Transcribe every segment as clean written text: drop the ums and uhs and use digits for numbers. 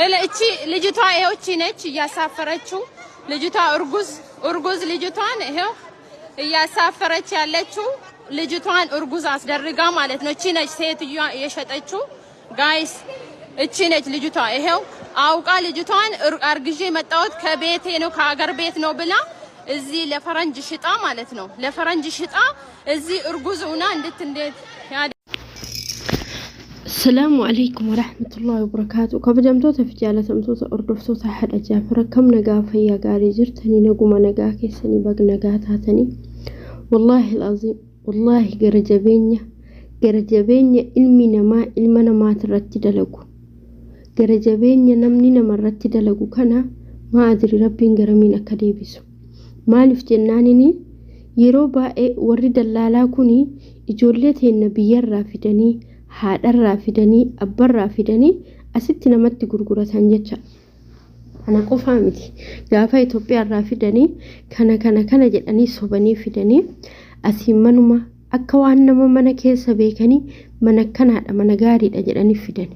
እቺ ልጅቷ ይኸው እቺ ነች እያሳፈረችው። ልጅቷ እርጉዝ እርጉዝ ልጅቷን ይኸው እያሳፈረች ያለችው ልጅቷን እርጉዝ አስደርጋ ማለት ነው። እቺ ነች ሴትዮዋ የሸጠችው guys፣ እቺ ነች ልጅቷ። ይኸው አውቃ ልጅቷን አርግዤ የመጣሁት ከቤቴ ነው ከአገር ቤት ነው ብላ እዚህ ለፈረንጅ ሽጣ ማለት ነው። ለፈረንጅ ሽጣ እዚህ እርጉዝ ሆና እንዴት እንዴት Asalaamu alaikum warahmatullahi wabarakaatu. Kabajamtoota fi jaalatamtoota hordoftoota haadha Jaafar, akkam nagaa, fayyaa gaarii jirtanii? Naguma nagaa keessanii, bag nagaa taatanii. Wallaahi al'aziim, wallaahi gara jabeenya, gara jabeenya ilmi namaa ilma namaatirratti dalagu, gara jabeenya namni namarratti dalagu kana maa adri Rabbiin garamiin akka deebisu. Maaliif jennaanini, yeroo baay'ee warri dallaalaa kuni ijoollee teenna biyyarraa fidanii, haadharraa fidanii, abbarraa fidanii asitti namatti gurguratan jecha. Kana qofaa miti, gaafa Itoophiyaarraa fidanii kana kana kana jedhanii sobanii fidanii asiin manuma akka waan nama mana keessa beekanii mana kanaadha, mana gaariidha jedhanii fidani.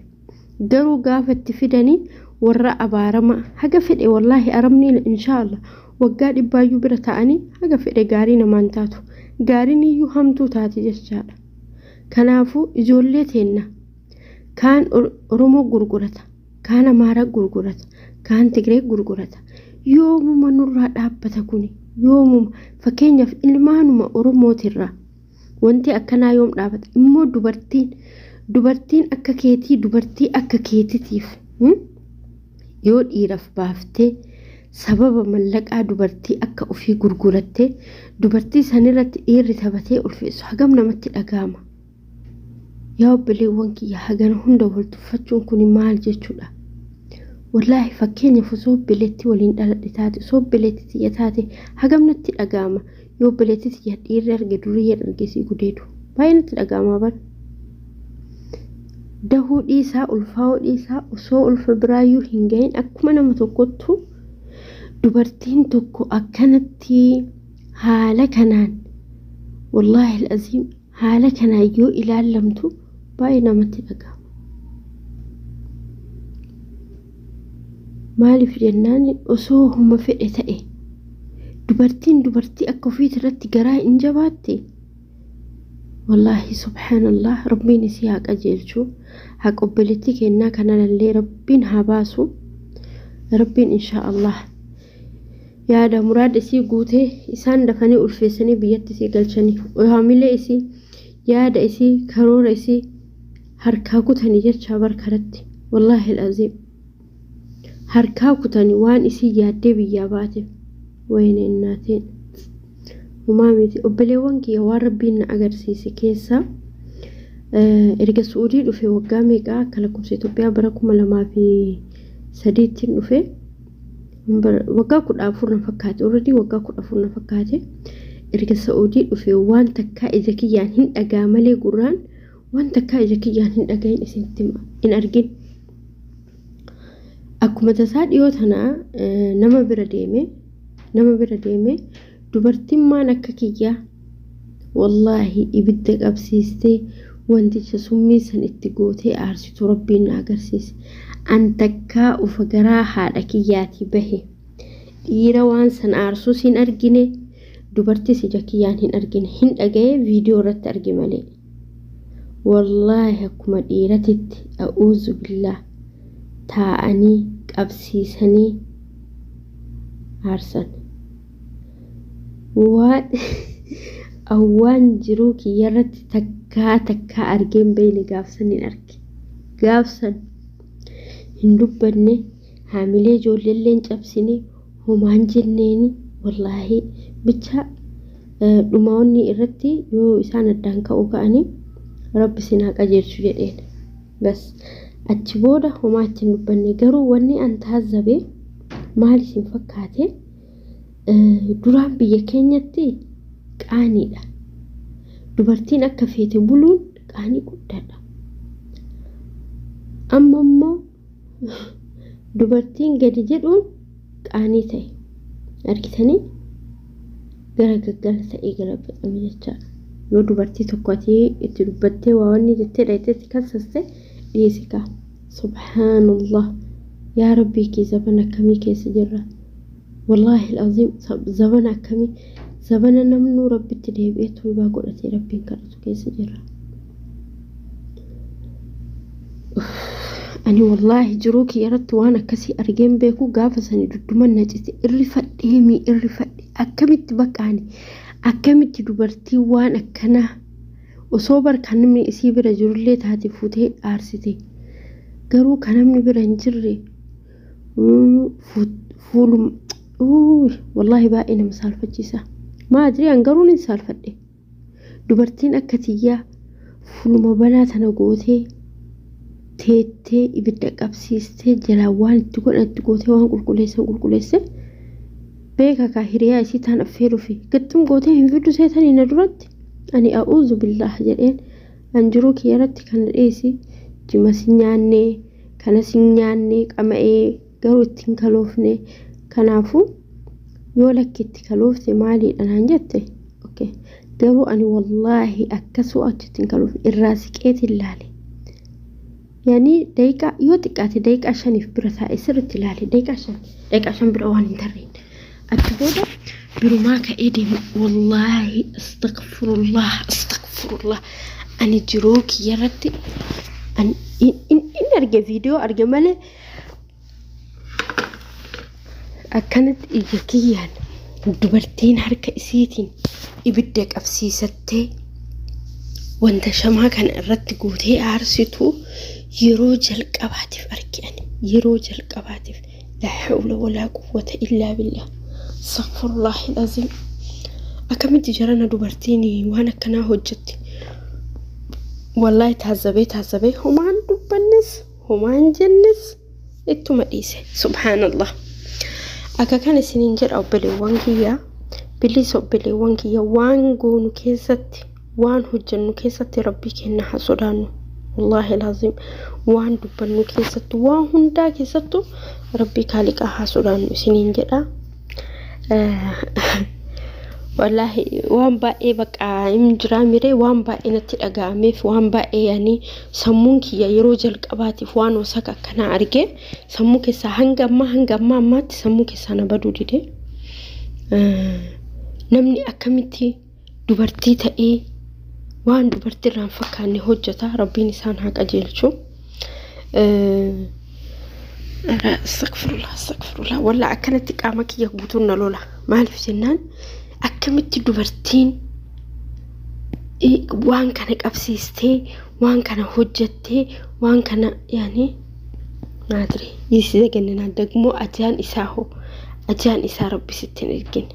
Garuu gaafa itti fidanii warra abaarama haga fedhe, wallaahi arabni inshaallah waggaa dhibbaayyuu bira ta'anii haga fedhe gaarii namaan taatu, gaariin iyyuu hamtuu taati jechaadha. Kanaafuu ijoollee teenna kaan Oromoo gurgurata, kaan Amaaraa gurgurata, kaan Tigree gurgurata. Yoomuma nurraa dhaabbata kuni? Yoomuma? Fakkeenyaaf ilmaanuma Oromootirraa wanti akkanaa yoom dhaabata? Immoo dubartiin akka keetii, dubartii akka keetitiif yoo dhiiraaf baaftee sababa mallaqaa dubartii akka ofii gurgurattee, dubartii sanirratti dhiirri taphatee ulfeessu hagam namatti dhaga'ama? Yaa obboleewwan kiyya, hagana hunda wal tuffachuun kun maal jechuudha? Wallaahi fakkeenyaaf osoo obboleettii waliin dhaladhe taate, osoo obboleettii tiyya taate, hagam natti dhaga'ama yoo obboleettii tiyya dhiirri arge, duriyyeen arge sii gudeedu? Baay'ee natti dhaga'ama bara. Dahuu dhiisaa, ulfaa'uu dhiisaa, osoo ulfa biraayyuu hin gahin akkuma nama tokkottu dubartiin tokko akkanatti haala kanaan, wallaahi al'aziim, haala kanaan yoo ilaallamtu baay'ee namatti dhaga'ama. Maaliif jennaan, osoo homa fedhe ta'e dubartiin dubartii akka ofiit irratti garaa hin jabaatti. Wallaahi subhaanallah, Rabbiin isii haa qajeelchu. Haqa obboleettii kennaa kanallee Rabbiin haa baasu. Rabbiin inshaa Allah yaada muraada isii guutee isaan dafanii ulfeessanii biyyatti isii galchanii, haamilee isii, yaada isii, karoora isii harkaa kutanii jecha barkaratti. Wallaahi al'aziim, harkaa kutanii waan isii yaaddee biyyaa baate. Wayne innaateen homaa miti. Obboleewwan kiyya, waan Rabbiin na agarsiise keessa, erga Su'uudii dhufe waggaa meeqaa, akka lakkoofsa Itoophiyaa bara 2003ttiin dhufe, waggaa 14 na fakkaate, already waggaa 14 na fakkaate. Erga Sa'uudii dhufe waan takkaa ija kiyyaan hin dhagaa malee gurraan waan takkaa ija kiyyaan hin dhagahin isinitti hin argin. Akkuma tasaa dhiyoo tanaa nama bira deeme, dubartiin maan akka kiyyaa wallaahi ibidda qabsiistee wanticha summii san itti gootee aarsitu Rabbiin na agarsiise. An takkaa ufa garaa haadha kiyyaatii bahe dhiira waan san aarsuus hin argine, dubartis ija kiyyaan hin argine, hin dhaga'ee viidiyoo irratti arge malee. Wallaahi akkuma dhiiratitti, a'uuzu billaah, taa'anii qabsiisanii aarsan. Waan awwaan jiruu kiyyarratti takkaa takkaa argeen beeyne gaafsan hin arge. Gaafsan hin dubbanne, haamilee ijoolleellee hin cabsine, homaan jenneeni. Wallaahi bicha dhumaawwanni irratti yoo isaan addaan ka'uu ka'anii Rabbi isin haa qajeelchu jedheen. Bas, achi booda homaa itti hin dubbanne. Garuu wanni an taazzabe maal isin fakkaate? Duraan biyya keenyatti qaaniidha. Dubartiin akka feete buluun qaanii guddaadha. Amma immoo dubartiin gadi jedhuun qaanii ta'e. Argitanii, gara gaggala ta'ee galabaxame jechaadha. Yoo dubartii tokko ati itti dubbattee waa wanni jettee dhayiteetti kassaste, dhiisi kaa. Subhaanallah. Yaa Rabbii kee, zabana akkamii keessa jirra? Wallaahi al'aziim, zabana akkamii, zabana namnuu Rabbitti deebi'ee toobaa godhatee Rabbiin kadhatu keessa jirra. Ani wallaahi jiruu kiyya irratti waan akkasii argeen beeku. Gaafa sani dudduman na cite, irrifadhee mii irrifadhe. Akkamitti bakka ani akkamitti dubartii waan akkanaa osoo bar kan namni isii bira jirullee taate fuutee aarsite, garuu kan namni bira hin jirre fuulum, wallaahi baay'ee nama saalfachiisa. Maadrii an garuu nin saalfadhe. Dubartiin akka tiyyaa fuuluma banaa tana gootee teettee ibidda qabsiistee jalaan waan itti godhan itti gootee, waan qulqulleessan qulqulleesse, beeka kaa hiriyaa isii taan affeeruufi gixxum gootee hin fiddu seetanii na duratti. Ani a'uuzu billaah jedheen. An jiruu kiyya irratti kana dhiisi, jimas hin nyaannee, kanas hin nyaannee, qama'ee garuu ittiin kaloofne. Kanaafuu yoo lakki itti kaloofte maaliidha naan jette, okay. Garuu ani wallaahi akkasuu achitti hin kaloofne, irraa siqeetiin ilaale. Yaani daqiiqaa yoo xiqqaate daqiiqaa 5f bira taa'e sirriitti ilaale. Daqiiqaa 5, daqiiqaa 5 bira waan hin tarreen. Achi booda birumaa ka'ee deeme. Wallaahi, astagfirullah, astagfirullah. Ani jiruu kiyya irratti in arge, viidiyoo arge malee, akkanatti ija kiyyaan dubartiin harka isiitiin ibidda qabsiisattee wanta shamaa kana irratti guutee aarsitu yeroo jalqabaatiif arge ani, yeroo jalqabaatiif. Laa hawla walaa quwwata illaa billah, astaghfirullahi alazim. Akkamitti jarana dubartiin waan akkanaa hojjetti? Wallaahi taazabee taazabee homaan dubbannes homaan jennes ittuma dhiise. Subhaanallah. Akka kana isiniin jedha obboleewwan kiyyaa, bilisa obboleewwan kiyya, waan goonu keessatti, waan hojjennu keessatti Rabbii keenya haa sodaannu. Wallaahi alazim, waan dubbannu keessattu, waan hundaa keessattu Rabbii kaaliqaa haa sodaannu isiniin jedha. Wallaahi waan baay'ee bakka hin jiraa miree, waan baay'ee natti dhaga'ameef, waan baay'ee yaani sammuun kiyya yeroo jalqabaatiif waan wasaka akkanaa arge sammuu keessaa hanga ammaa ammaatti sammuu keessaa na baduu dide. Namni akkamitti dubartii ta'ee waan dubartii irraa hin fakkaanne hojjeta? Rabbiin isaan haa qajeelchu. Astagfirullah, astagfirullah. Wallaa akkanatti qaama kiyya guutuun na lola. Maaliif jennaan, akkamitti dubartiin waan kana qabsiistee, waan kana hojjettee, waan kana yaani naadire yisi ዘገንናል። ደግሞ ajaan isaa hoo, ajaan isaa Rabbi sitti hin ergin.